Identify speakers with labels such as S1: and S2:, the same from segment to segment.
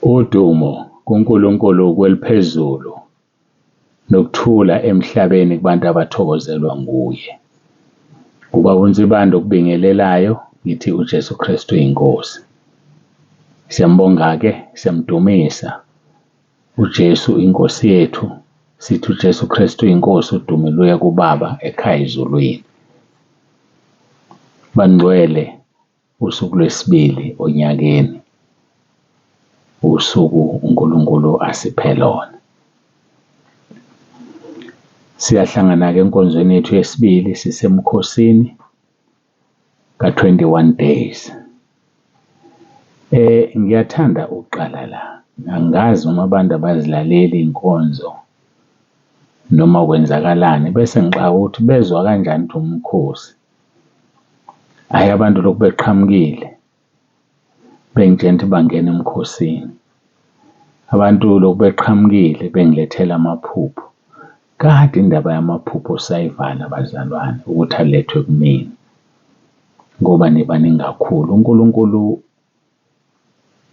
S1: Udumo kuNkulunkulu kweliphezulu nokuthula emhlabeni kubantu abathokozelwa nguye. Ubaba uNsibande okubingelelayo ngithi uJesu Kristu inkosi. Siyambonga-ke, siyamdumisa uJesu inkosi yethu. Sithi uJesu Kristu inkosi udumo luye kuBaba ekhaya ezulwini. Bangcwele, usuku lwesibili onyakeni, usuku uNkulunkulu asiphe lona. Siyahlangana-ke enkonzweni yethu yesibili sisemkhosini ka-21 days. Ngiyathanda ukuqala la, angazi noma abantu abazilaleli iy'nkonzo noma kwenzakalani bese ngixakwa ukuthi bezwa kanjani ukuthi umkhosi. Hhayi, abantu lokhu beqhamukile bengitshela ukuthi bangena emkhosini. Abantu lokhu beqhamukile bengilethela amaphupho. Kade indaba yamaphupho sayivala bazalwane ukuthi alethwe kumina ngoba nibaningi kakhulu. UNkulunkulu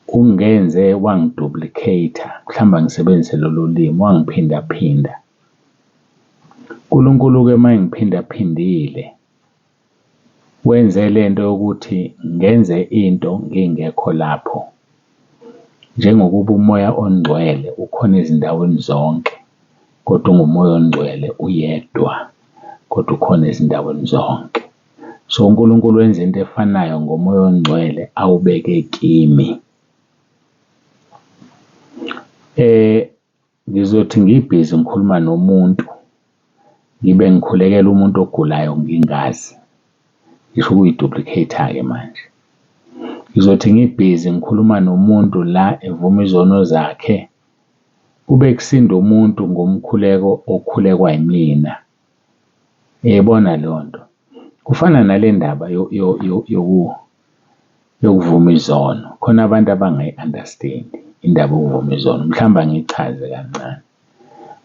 S1: ungenze wangi-duplicate-a, mhlawumbe angisebenzise lolu limi, wangiphindaphinda. UNkulunkulu-ke uma engiphindaphindile wenze lento yokuthi ngenze into ngingekho lapho. Njengokuba umoya ongcwele ukhona ezindaweni zonke kodwa ungumoya ongcwele uyedwa kodwa ukhona ezindaweni zonke. So uNkulunkulu wenza into efanayo ngomoya ongcwele awubeke kimi. Ngizothi ngibhizi ngikhuluma nomuntu ngibe ngikhulekela umuntu ogulayo ngingazi, ngisho ukuyi-duplicate-a-ke manje. Ngizothi ngibhizi ngikhuluma nomuntu la evuma izono zakhe, kube kusinda umuntu ngomkhuleko okhulekwa yimina. Uyayibona leyo nto? Kufana nale ndaba yokuvuma izono, khona abantu abangayi-understand-i indaba yokuvuma izono, mhlawumbe angiyichaze kancane.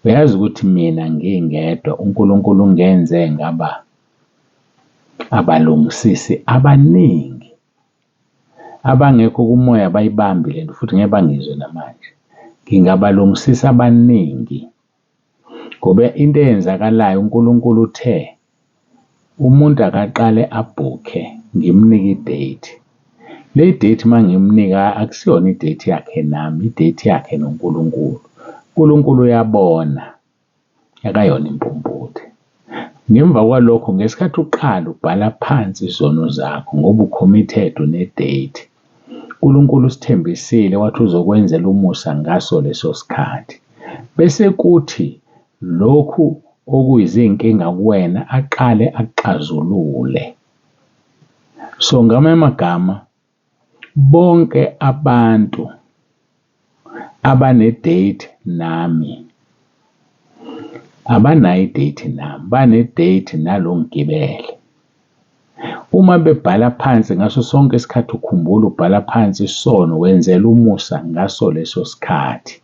S1: Uyazi ukuthi mina ngingedwa uNkulunkulu ungenze ngaba abalungisisi abaningi abangekho kumoya abayibambi lento futhi ngeke bangizwe namanje. Ngingabalungisisa abaningi ngoba into eyenzakalayo uNkulunkulu uthe umuntu akaqale abhukhe ngimnike i-date. Le date uma ngimnika akusiyona i-date yakhe nami, i-date yakhe noNkulunkulu. UNkulunkulu uyabona, akayona impumputhe. Ngemva kwalokho ngesikhathi uqala ubhala phansi izono zakho ngoba u-committed une-date. UNkulunkulu usithembisile wathi uzokwenzela umusa ngaso leso sikhathi. Bese kuthi lokhu okuyizinkinga kuwena aqale akuxazulule. So ngamanye amagama bonke abantu abane-date nami abanayo i-date nami, bane-date nalo ngigibele. Uma bebhala phansi ngaso sonke isikhathi ukhumbula ubhala phansi isono wenzela umusa ngaso leso sikhathi.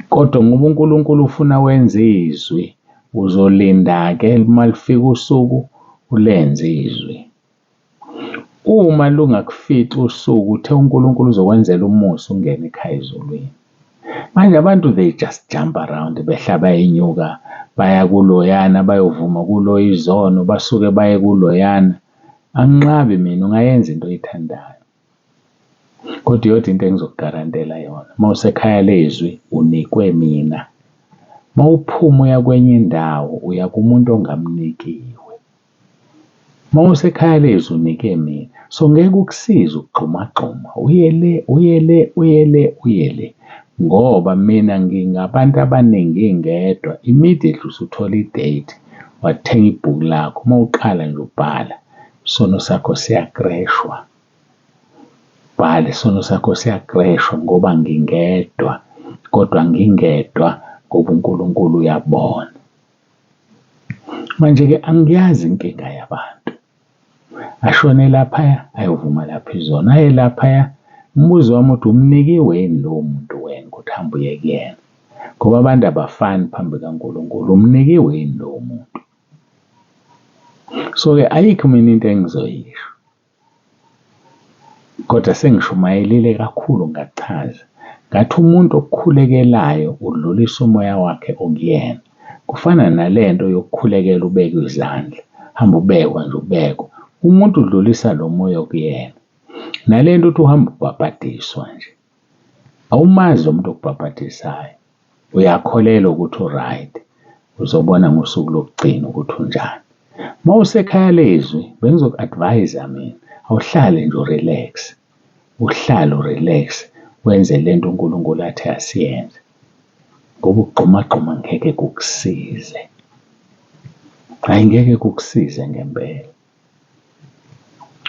S1: Kodwa ngoba uNkulunkulu ufuna wenze izwi, uzolinda-ke uma lifika usuku ulenze izwi. Uma lungakufici usuku uthe uNkulunkulu uzokwenzela umusa ungene ekhaya ezulwini. Manje abantu they just jump around behla bayenyuka baya kuloyana bayovuma kulo izono basuke baye kuloyana. Anginqabi mina ungayenza into oyithandayo. Kodwa iyodwa into engizokugarantela yona, uma usekhaya lezwi unikwe mina. Uma uphuma uya kwenye indawo uya kumuntu ongamnikiwe. Uma usekhaya lezwi unike mina, so ngeke ukusize ukugxumagxuma uye le uye le uye le uye le ngoba mina ngingabantu abaningi ngingedwa. Immediately usuthola i-date wathenga ibhuku lakho, uma uqala nje ubhala isono sakho siyakreshwa. Bhala isono sakho siyakreshwa ngoba ngingedwa kodwa ngingedwa ngoba uNkulunkulu uyabona. Manje-ke angiyazi inkinga yabantu. Ashone laphaya ayovuma lapha izono, aye laphaya. Umbuzo wami uthi umnikiwe yini lowo muntu wena ukuthi uhambe uye kuyena? Ngoba abantu abafani phambi kukaNkulunkulu, umnikiwe yini lowo muntu? So-ke ayikho mina into engizoyisho kodwa sengishumayelile kakhulu ngachaza. Ngathi umuntu okukhulekelayo udlulisa umoya wakhe okuyena. Kufana nale nto yokukhulekela ubekwe izandla, hamba ubekwa nje ubekwa. Umuntu udlulisa lo moya okuyena. Nale nto uthi uhamba ubhabhadiswa nje, awumazi lo muntu okubhabhadisayo, uyakholelwa ukuthi u-right, uzobona ngosuku lokugcina ukuthi unjani. Uma usekhaya lezwi, bengizoku-advise-a mina, awuhlale nje u-relax, uhlale u-relax wenze le nto uNkulunkulu athe asiyenze ngoba ukugxumagxuma ngeke kukusize. Hhayi, ngeke kukusize ngempela.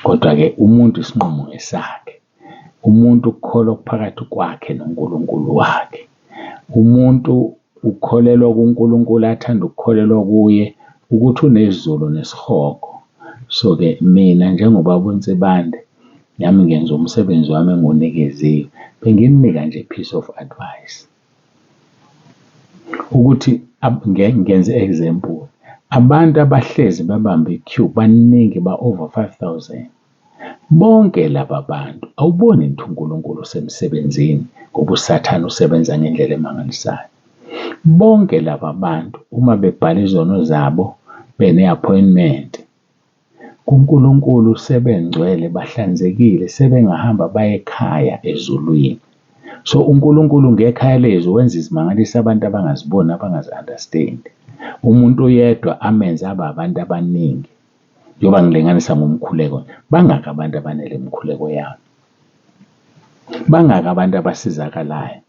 S1: Kodwa-ke umuntu isinqumo ngesakhe, umuntu ukukholwa okuphakathi kwakhe noNkulunkulu wakhe. Umuntu ukholelwa kuNkulunkulu athanda ukukholelwa kuye ukuthi unezulu nesihogo. So-ke mina njengobaba uNsibande, nami ngenza umsebenzi wami engiwunikeziwe, bengininika nje piece of advice ukuthi ngenze i-example, abantu abahlezi bebambe i-queue baningi ba-over 5000. Bonke laba bantu awuboni yini ukuthi uNkulunkulu usemsebenzini ngoba uSathane usebenza ngendlela emangalisayo. Bonke laba bantu uma bebhala izono zabo bene-appointment kuNkulunkulu sebengcwele bahlanzekile sebengahamba baye ekhaya ezulwini. So uNkulunkulu ngekhaya lezwi wenza izimangaliso abantu abangaziboni abangazi-understand. Umuntu oyedwa amenze abe abantu abaningi. Njengoba ngilinganisa ngomkhuleko, bangaki abantu abanele imikhuleko yami? Bangaki abantu abasizakalayo?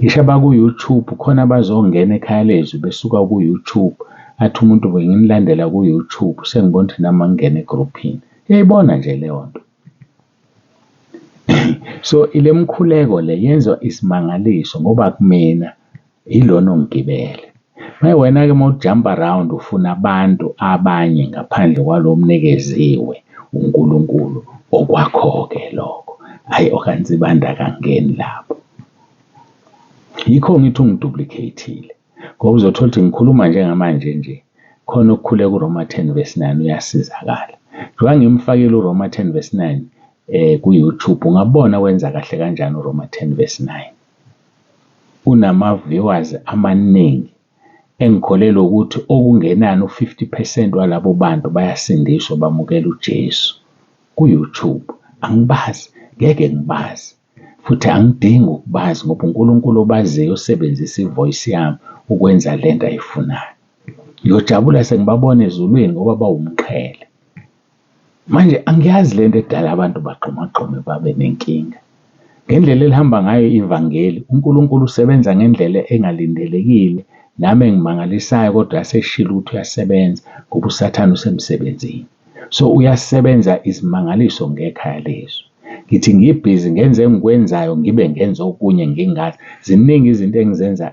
S1: Ngisho abaku-YouTube khona abazongena ekhaya lezwi besuka ku-YouTube athi umuntu benginilandela ku-YouTube sengibona ukuthi nami angingene egruphini. Uyayibona nje leyo nto. So ile mkhuleko le yenza isimangaliso ngoba kumina ilona ongigibele. Maye wena-ke uma ujampa around ufuna abantu abanye ngaphandle kwalo omnikeziwe uNkulunkulu okwakho-ke lokho. Hhayi okaNsibande akangeni lapho. Yikho ngithi ungi-duplicate-ile ngoba uzothola ukuthi ngikhuluma njengamanje nje khona okukhuleka uRoma 10 verse 9 uyasizakala. Njengoba ngimfakile uRoma 10 verse 9 ku-YouTube ungabona wenza kahle kanjani uRoma 10 verse 9. Unama-viewers amaningi engikholelwa ukuthi okungenani u-50 percent walabo bantu bayasindiswa bamukela uJesu ku-YouTube. Angibazi, ngeke ngibazi futhi angidingi ukubazi ngoba uNkulunkulu obaziyo osebenzisa i-voice yami ukwenza le nto ayifunayo. Ngiyojabula sengibabona ezulwini ngoba bawumqhele. Manje angiyazi le nto edala abantu bagxumagxume babe nenkinga. Ngendlela elihamba ngayo ivangeli, uNkulunkulu usebenza ngendlela engalindelekile nami engimangalisayo kodwa aseshilo ukuthi uyasebenza ngoba uSathane usemsebenzini. So uyasebenza izimangaliso ngekhaya lezwi. Ngithi ngibhizi ngenze engikwenzayo ngibe ngenza okunye ngingazi. Ziningi izinto engizenza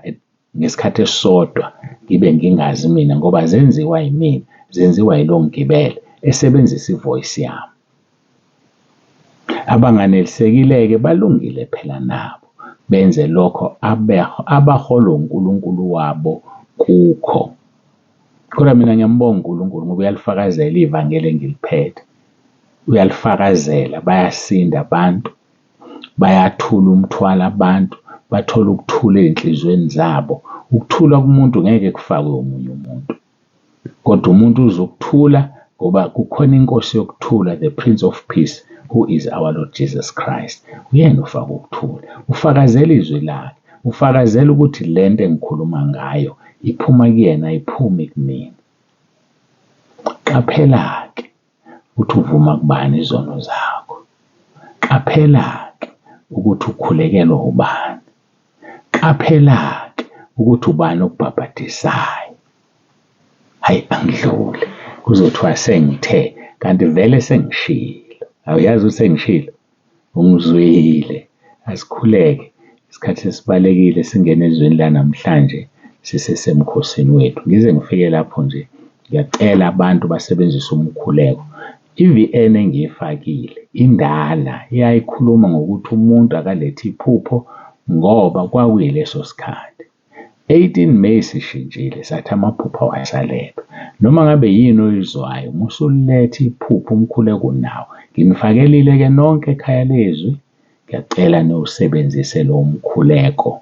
S1: ngesikhathi esisodwa ngibe ngingazi mina ngoba zenziwa yimina, zenziwa yilo ngigibele esebenzisa i-voice yami. Abanganelisekile-ke balungile phela nabo benze lokho abaholwa uNkulunkulu wabo kukho. Kodwa mina ngiyambonga uNkulunkulu ngoba uyalifakazela ivangeli engiliphethe. Uyalifakazela, bayasinda abantu, bayathula umthwalo abantu, bathola ukuthula ey'nhliziyweni zabo. Ukuthula kumuntu ngeke kufakwe omunye umuntu. Kodwa umuntu uzokuthula ngoba kukhona inkosi yokuthula, the Prince of Peace, who is our Lord Jesus Christ. Uyena ofaka ukuthula. Ufakazela izwi lakhe. Ufakazela ukuthi le nto engikhuluma ngayo iphuma kuyena, ayiphumi kumina. Qaphela-ke ukuthi uvuma kubani izono zakho. Qaphela-ke ukuthi ukhulekelwa ubani. Qaphela-ke ukuthi ubani okubhabhadisayo. Hhayi angidlule kuzothiwa sengithe kanti vele sengishilo. Awuyazi ukuthi sengishilo? Ungizwile. Asikhuleke, isikhathi sesibalekile singene ezweni lanamhlanje sisesemkhosini wethu. Ngize ngifike lapho nje ngiyacela abantu basebenzise umkhuleko. I-V_N engiyifakile indala iyayikhuluma ngokuthi umuntu akalethe iphupho ngoba kwakuyileso sikhathi. 18 May sishintshile sathi amaphupho awasalethwa. Noma ngabe yini oyizwayo musuletha iphupho umkhuleko unawo. Nginifakelile-ke nonke ekhaya lezwi. Ngiyacela niwusebenzise lowo mkhuleko.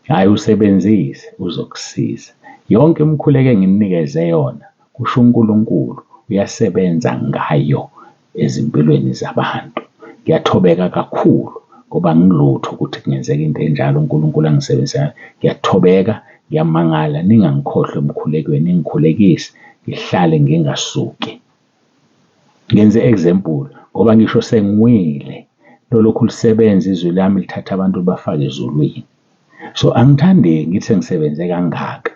S1: Hhayi, usebenzise uzokusiza. Yonke imikhuleko engininikeze yona, kusho uNkulunkulu, uyasebenza ngayo ezimpilweni zabantu. Ngiyathobeka kakhulu ngoba angilutho ukuthi kungenzeka into enjalo uNkulunkulu angisebenzise. Ngiyathobeka, ngiyamangala, ningangikhohlwa emkhulekweni, ningikhulekise ngihlale ngingasuki. Ngenze i-example ngoba ngisho sengiwile lolokhu lisebenza izwi lami lithatha abantu libafake ezulwini. So angithandi ngithi sengisebenze kangaka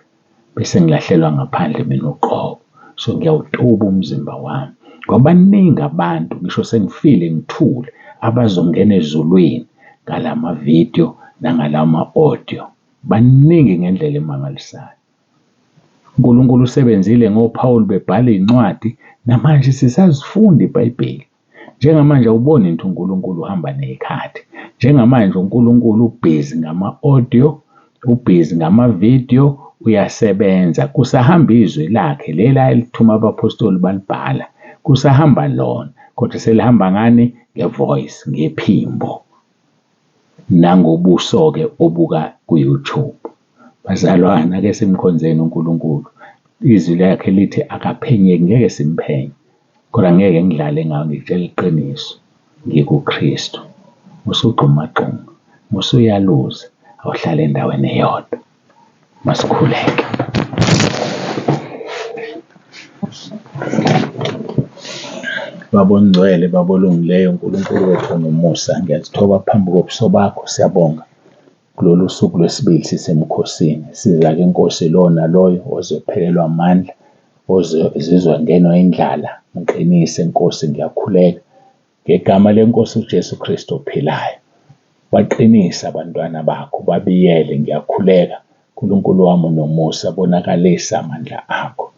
S1: bese ngilahlelwa ngaphandle mina uqobo. So ngiyawutuba umzimba wami ngoba baningi abantu ngisho sengifile ngithule abazongena ezulwini ngala mavidiyo nangala ma-audio. Baningi ngendlela emangalisayo. UNkulunkulu usebenzile ngoPawuli bebhala iy'ncwadi, namanje sisazifunda iBhayibheli. Njengamanje awuboni nje uNkulunkulu uhamba ney'khathi. Njengamanje uNkulunkulu ubhizi ngama-audio, ubhizi ngamavidiyo, uyasebenza. Kusahamba izwi lakhe leli alithuma abaphostoli balibhala, kusahamba lona kodwa selihamba ngani? Nge-voice, ngephimbo nangobuso-ke obuka ku-YouTube. Bazalwane, ake simkhonzeni uNkulunkulu. Izwi lakhe lithi akaphenyeki, ngeke simphenye kodwa ngeke ngidlale ngawe, ngikutshela iqiniso, ngikuKristu. Usugxumagxuma, usuyaluza, awuhlale endaweni eyodwa. Masikhuleke. Baba ongcwele, Baba olungileyo, Nkulunkulu wethu onomusa, ngiyazithoba phambi kobuso bakho, siyabonga kulolu suku lwesibili sisemkhosini. Siza-ke Nkosi lowo naloyo ozophelelwa amandla, ozozizwa engenwa indlala, ngiqinise Nkosi, ngiyakhuleka ngegama leNkosi uJesu Kristu ophilayo. Baqinise abantwana bakho, babiyele, ngiyakhuleka. Nkulunkulu wami unomusa, bonakalisa amandla akho.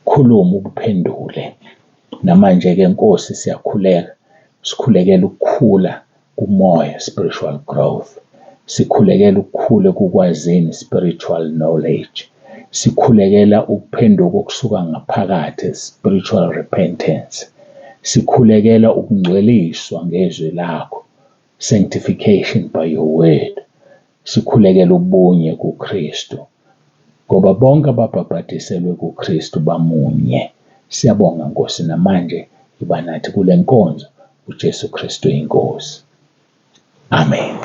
S1: Khuluma uphendule. Namanje-ke Nkosi siyakhuleka, sikhulekela ukukhula kumoya, spiritual growth. Sikhulekela ukukhula ekukwazini, spiritual knowledge. Sikhulekela ukuphenduka okusuka ngaphakathi, spiritual repentance. Sikhulekela ukungcweliswa ngezwi lakho, sanctification by your word. Sikhulekela ubunye kuKristu ngoba bonke ababhabhadiselwe kuKristu bamunye. Siyabonga Nkosi namanje iba nathi kule nkonzo uJesu Kristu inkosi. Amen.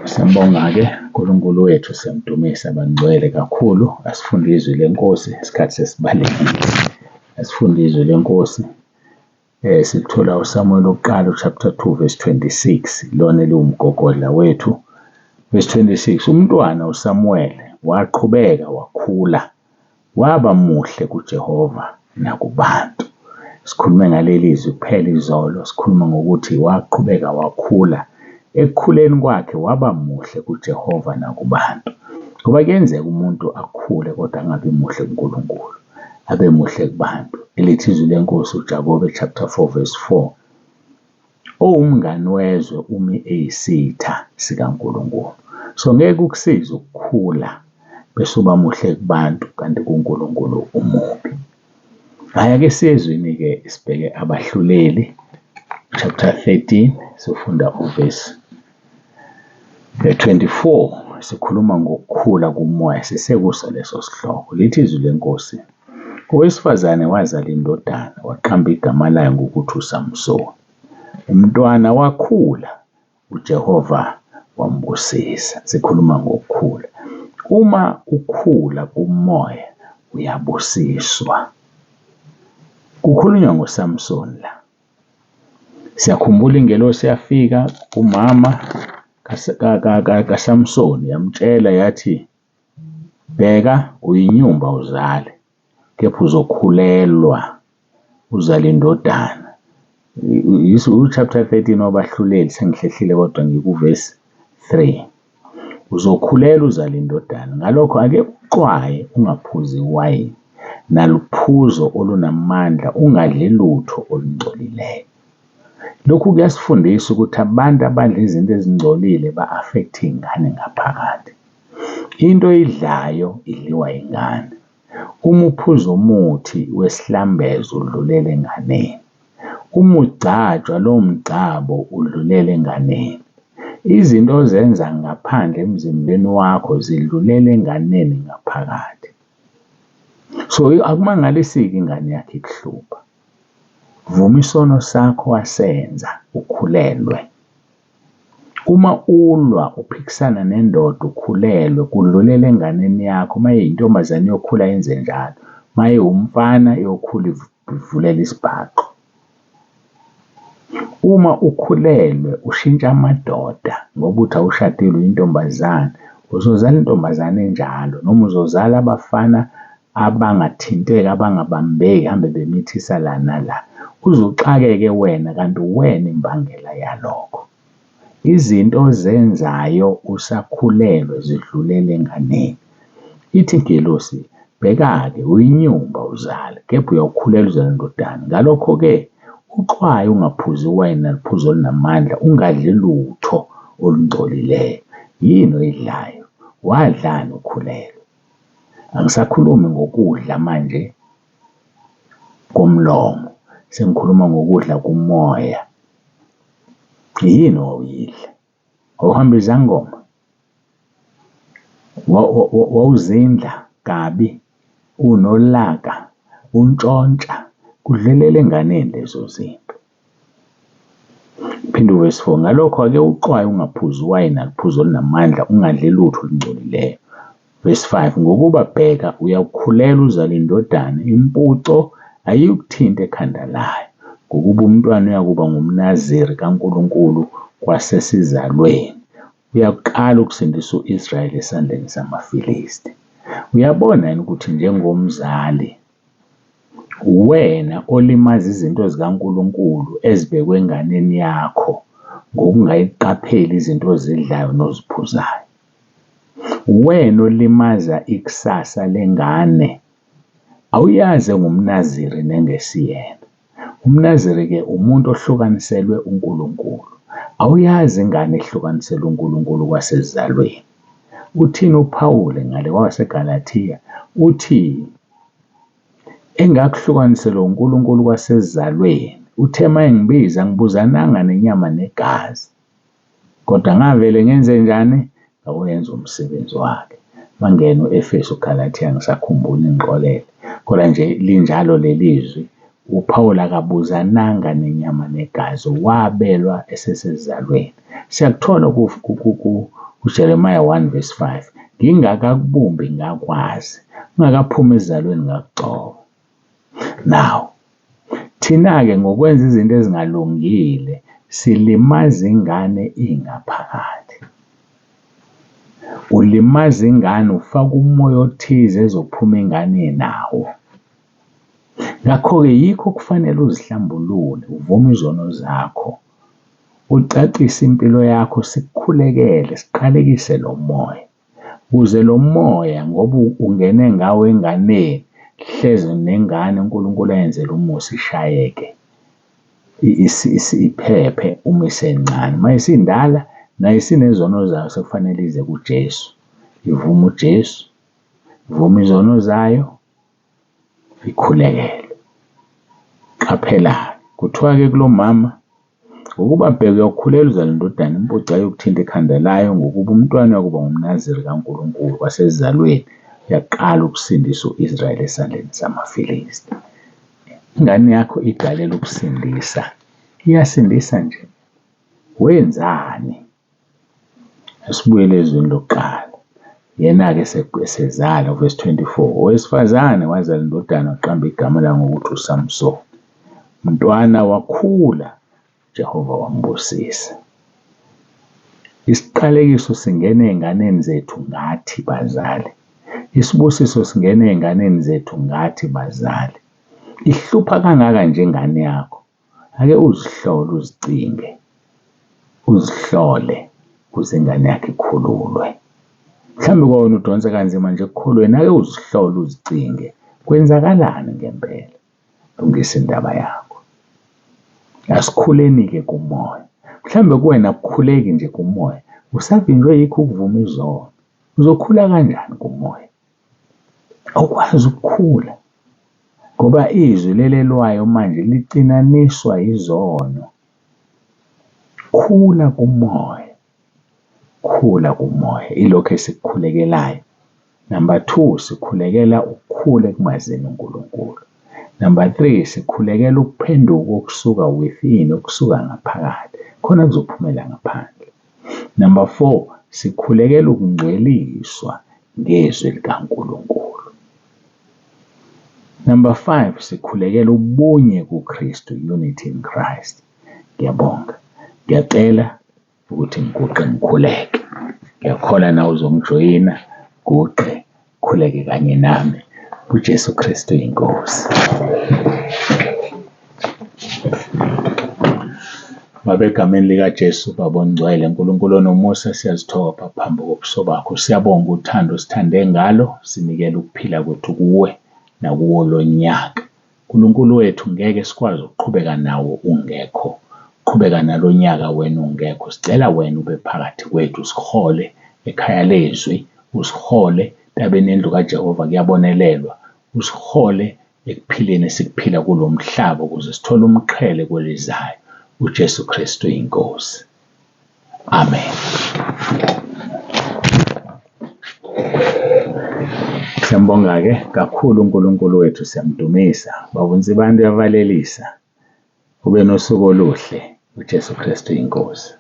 S1: Siyambonga-ke uNkulunkulu wethu, siyamdumisa bangcwele kakhulu. Asifunde izwi lenkosi, isikhathi sesibalekile. Asifunde izwi lenkosi. Sikuthola uSamuel wokuqala chapter 2 verse 26, lona eliwumgogodla wethu. Verse 26, umntwana uSamuel waqhubeka wakhula, waba muhle kuJehova nakubantu. Sikhulume ngaleli zwi kuphela izolo, sikhuluma ngokuthi waqhubeka wakhula. Ekukhuleni kwakhe waba muhle kuJehova nakubantu. Ngoba kuyenzeka umuntu akhule kodwa angabi muhle kuNkulunkulu, abe muhle kubantu. Elithi izwi lenkosi uJakobe chapter 4 verse 4, owumngani wezwe umi eyisitha sikaNkulunkulu. So ngeke kukusize ukukhula bese uba muhle kubantu kanti kuNkulunkulu umubi. Hhayi, ake siye ezwini-ke sibheke Abahluleli chapter 13 sifunda uvesi 24 sikhuluma ngokukhula kumoya sisekuso leso sihloko. Lithi izwi lenkosi, owesifazane wazala indodana waqamba igama layo ngokuthi uSamsoni. Umntwana wakhula, uJehova wambusisa. Sikhuluma ngokukhula. Uma ukhula kumoya uyabusiswa. Kukhulunywa ngoSamsoni la. Siyakhumbula ingelosi yafika kumama kaSamsoni yamtshela yathi, bheka uyinyumba uzale, kepha uzokhulelwa uzale indodana. U-chapter 13 wabahluleli, sengihlehlile kodwa ngikuvesi 3. Uzokhulelwa uzale indodana, ngalokho ake uxwaye ungaphuzi iwayini naluphuzo olunamandla, ungadli lutho olungcolileyo. Lokhu kuyasifundisa ukuthi abantu abadla izinto ezingcolile ba-affect-a iy'ngane ngaphakathi. Into oyidlayo idliwa ingane. Uma uphuza umuthi wesihlambezo udlulela enganeni. Uma ugcatshwa lowo mgcabo udlulela enganeni. Izinto ozenza ngaphandle emzimbeni wakho zidlulela enganeni ngaphakathi. So akumangalisi-ke ingane yakho ikuhlupha. Vuma isono sakho wasenza ukhulelwe. Uma ulwa uphikisana nendoda ukhulelwe kudlulela enganeni yakho, uma iyintombazane iyokhula yenze njalo, uma iwumfana iyokhula ivulela isibhaxu. Uma ukhulelwe ushintsha amadoda ngoba uthi awushadile uyintombazane, uzozala intombazane enjalo noma uzozala abafana abangathinteki abangabambeki hambe bemithisa la nala. Uze uxakeke wena kanti uwena imbangela yalokho. Izinto ozenzayo usakhulelwe zidlulela enganeni. Ithi ingelosi, bheka-ke uyinyumba awuzali, kepha uyawukhulelwa uzale indodana. Ngalokho-ke uxwaye ungaphuzi iwayini naluphuzo olunamandla, ungadli lutho olungcolileyo. Yini oyidlayo? Wadlani ukhulelwe? Angisakhulumi ngokudla manje komlomo, sengikhuluma ngokudla kumoya. Yini owawuyidla? Wawuhamba izangoma? Wawuzindla kabi, unolaka, untshontsha, kudlulela enganeni lezo zinto. Phinde uvesi 4, ngalokho ake uxwaye ungaphuzi iwayini naluphuzo olunamandla, ungadli lutho olungcolileyo. Verse 5, ngokuba bheka uyakhulelwa uzale indodana, impuco ayiyukuthinta ekhanda layo, ngokuba umntwana uyakuba ngumNaziri kaNkulunkulu kwasesizalweni, uyaqala ukusindisa u-Israyeli esandleni samaFilisti. Uyabona yini ukuthi njengomzali uwena olimaza izinto zikaNkulunkulu ezibekwe enganeni yakho ngokungayiqapheli izinto ozidlayo noziphuzayo. Uwena olimaza ikusasa lengane. Awuyazi engumNaziri nengesiyena. UmNaziri-ke umuntu ohlukaniselwe uNkulunkulu. Awuyazi ingane ehlukaniselwe uNkulunkulu kwasesizalweni. Uthini uPhawuli ngale kwabaseGalathiya? Uthi engakuhlukaniselwa uNkulunkulu kwasesizalweni. Uthe uma engibiza angibuzananga nenyama negazi, kodwa ngavele ngenze njani? Ngawenza umsebenzi wakhe. Mangena u-Efesu Galathiya angisakhumbuli ngixolele, kodwa nje linjalo leli zwi. UPawulu akabuzananga nenyama negazi, wabelwa esesezalweni. Siyakuthola kuJeremiah 1 verse 5, ngingakakubumbi ngakwazi, ungakaphumi esizalweni ngakugcoba. Now, thina-ke ngokwenza izinto ezingalungile silimaza ingane ingaphakathi. Ulimaza ingane ufaka umoya othize ezophuma ingane inawo. Ngakho-ke yikho kufanele uzihlambulule, uvume izono zakho, ucacise impilo yakho, sikukhulekele, siqalekise lo moya. Ukuze lo moya ngoba ungene ngawo enganeni, hleze nengane uNkulunkulu ayenzele umusa ishayeke, iphephe uma isencane. Uma isindala nayo isinezono zayo sekufanele ize kuJesu, ivume uJesu, ivume izono zayo, ikhulekelwe. Qaphela-ke, kuthiwa-ke kulo mama ngokuba bheka uyakhulelwa uzale indodana, impuca ayiyukuthinta ikhanda layo, ngokuba umntwana uyakuba ngumNaziri kaNkulunkulu kwasesizalweni, uyaqala ukusindisa u-Israyeli esandleni samaFilisti. Ingane yakho igalela ukusindisa, iyasindisa nje. Wenzani? Asibuyele ezwini lokuqala. Yena-ke esezala, verse 24, owesifazane wazala indodana waqamba igama layo ngokuthi uSamsoni. Umntwana wakhula, Jehova wambusisa. Isiqalekiso singena ey'nganeni zethu ngathi bazali. Isibusiso singena ey'nganeni zethu ngathi bazali. Ihlupha kangaka nje ingane yakho, ake uzihlole uzicinge, uzihlole ukuze ingane yakho ikhululwe. Mhlawumbe kwawena udonsa kanzima nje ekukholweni, ake uzihlole uzicinge, kwenzakalani ngempela? Lungisa indaba yakho. Asikhuleni-ke kumoya. Mhlawumbe kuwena akukhuleki nje kumoya, usavinjwe yikho ukuvuma izono. Uzokhula kanjani kumoya? Awukwazi ukukhula ngoba izwi lelelwayo manje licinaniswa izono. Khula kumoya, khula kumoya, ilokhu esikukhulekelayo. Number 2, sikhulekela ukukhula ekumazini uNkulunkulu. Number 3, sikhulekela ukuphenduka okusuka within, okusuka ngaphakathi, khona kuzophumela ngaphandle. Number 4, sikhulekela ukungcweliswa ngezwi likaNkulunkulu. Number 5, sikhulekela ubunye kuKristu, unity in Christ. Ngiyabonga. Ngiyacela ukuthi ngiguqe ngikhuleke. Ngiyakholwa nawe uzongijoyina, guqe, khuleke kanye nami. UJesu Kristu iNkosi. Baba, egameni likaJesu, Baba ongcwele, Nkulunkulu onomusa, siyazithoba phambi kobuso bakho. Siyabonga uthando osithande ngalo, sinikela ukuphila kwethu kuwe nakuwo lo nyaka. Nkulunkulu wethu, ngeke sikwazi ukuqhubeka nawo ungekho. Qhubeka nalo nyaka wena ungekho. Sicela wena ube phakathi kwethu, usihole ekhaya lezwi, usihole entabeni yendlu kaJehova kuyabonelelwa, usihole ekuphileni esikuphila kulo mhlaba ukuze sithole umqhele kwelizayo. UJesu Kristu iNkosi. Amen. Siyambonga-ke kakhulu uNkulunkulu wethu, siyamdumisa. Baba uNsibande uyavalelisa. Ube nosuku oluhle. UJesu Kristu iNkosi.